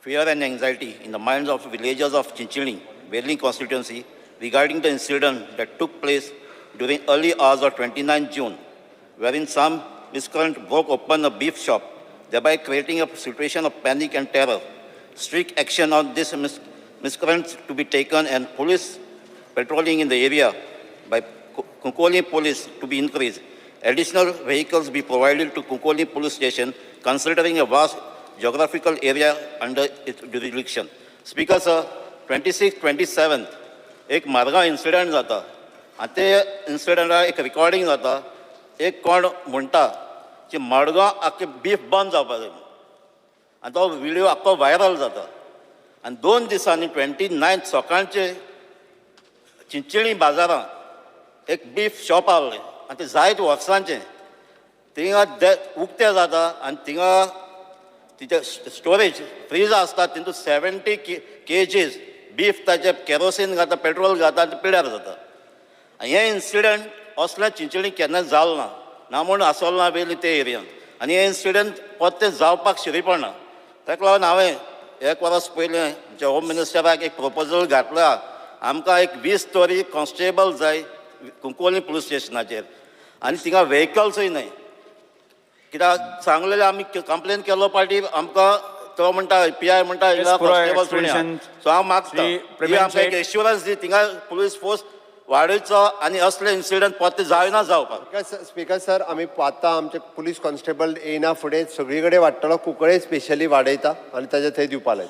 fear and anxiety in the minds of villagers of Chinchinim, Velim constituency regarding the incident that took place during early hours of 29 June, wherein some miscreant broke open a beef shop, thereby creating a situation of panic and terror. Strict action on this miscreants to be taken and police patrolling in the area by Cuncolim police to be increased. Additional vehicles be provided to Cuncolim police station considering a vast geographical area under its jurisdiction. Speaker sir, 26, 27 एक Margao incident जाता आनी ते इन्सिडंटा एक recording जाता. एक कोण म्हणटा की मडगांव आख्खें बीफ बंद जावपा जाय आनी तो व्हिडियो आख्खो व्हायरल जाता. आनी 2 दिसांनी 29 सकाळचे चिंचणी बाजारांत एक बीफ शॉप आहलें आनी तें जायत वर्सांचें थिंगा उक्तें जाता आनी थिंगा तिचे स्टोरेज फ्रीज आसता. तितून 70 केजीस बीफ ताचे केरोसीन घालता, पेट्रोल घालता आनी पिड्यार जाता. आनी हें इन्सिडंट असलें चिंचणी केन्नाच जालें ना, ना म्हूण आसलो ना वेली ते एरियान. आनी हें इन्सिडंट परतें जावपाक शिरी पडना. ताका लागून हांवें एक वर्स पयलीं आमच्या होम मिनिस्टराक एक प्रपोजल घातला, आमकां एक 20 तरी कॉन्स्टेबल जाय कुंकोली पुलीस स्टेशनाचेर आनी थिंगा व्हेकल्सूय न्हय. कित्याक सांगलेलें, आमी कंप्लेन केल्लो पाटी आमकां तो म्हणटा, पीआय म्हणटा, पुराय कॉन्स्टेबल. Explanation. सो हांव मागता श्री ही प्रवीण आमकां एक शेट. एश्युरन्स दी, थिंगा पुलीस फोर्स वाडयचो आनी असले इन्सिडंट परते जायना जावपाक. स्पीकर सर, आमी आतां आमचे पुलीस कॉन्स्टेबल येयना फुडें सगळी कडेन वाडटलो. कुंकळे स्पेशली वाडयता आनी ताजे थंय दिवपा लायता.